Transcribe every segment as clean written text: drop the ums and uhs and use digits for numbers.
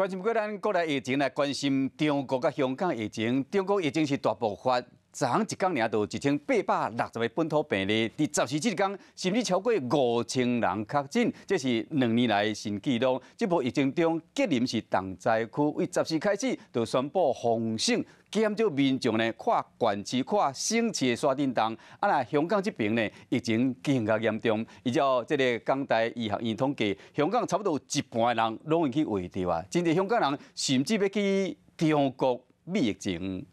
關心過咱國內疫情，來關心中國佮香港疫情。中國疫情是大爆發，昨昏一工爾就1860個本土病例，佇14這一工甚至超過5000人確診，這是2年來新紀錄。這波疫情中，吉林是重災區，為十四開始就宣布封省，減少民眾呢跨縣市、跨省市的徙振動。啊，若香港這邊呢，疫情更加嚴重。依照這个港大醫學院統計，香港差不多有一半的人攏會去穢著啊，真濟香港人甚至欲去中國避疫情。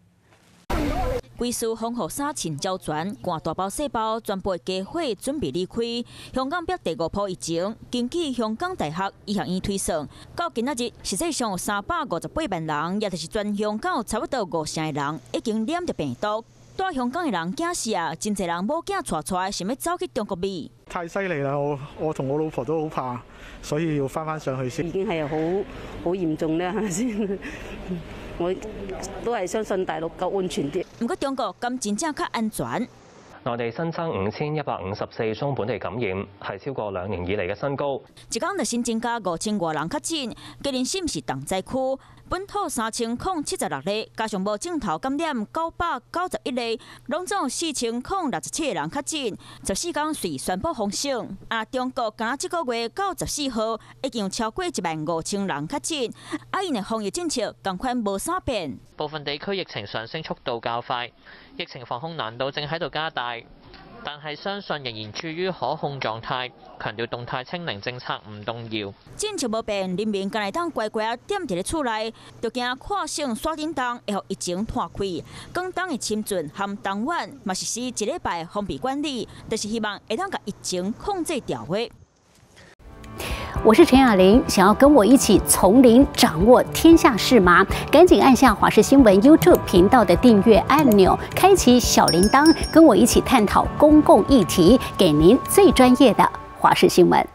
規束防護衫穿周全，攜大包細包，全部家伙準備離開。香港爆第五波疫情，根據香港大學醫學院推算，到今仔日實際上有358萬人，也就是全香港差不多五成的人已經染著病毒。蹛香港的人驚死啊！真濟人某囝帶帶，想欲走去中國避。太犀利啦！我同我老婆都好怕，所以要翻返上去先。已經係好好嚴重啦，係咪先？我都係相信大陸夠安全啲。毋過中國敢真正較安全？內地新增5154宗本地感染，係超過2年以嚟嘅新高。一工就新增加5000外人確診，吉林省是重災區，本土3076例，加上無症頭感染991例，攏總4067個人確診。14工遂宣布封省。啊，中國敢若這個月到14號已經有超過1.5萬人確診。啊，𪜶的防疫政策仝款無啥變。部分地區疫情上升速度較快，疫情防控難度正喺度加大，但係相信仍然處於可控狀態，強調動態清零政策唔動搖。政策無變，人民敢會當乖乖仔踮佇咧厝內，就驚跨省徙振動會予疫情拖開。廣東的深圳和東莞嘛實施一禮拜封閉管理，就是希望會當共疫情控制牢的。我是陳雅玲，想要跟我一起從零掌握天下事嗎？趕緊按下華視新聞 YouTube 頻道的訂閱按鈕，開啟小鈴鐺，跟我一起探討公共議題，給您最專業的華視新聞。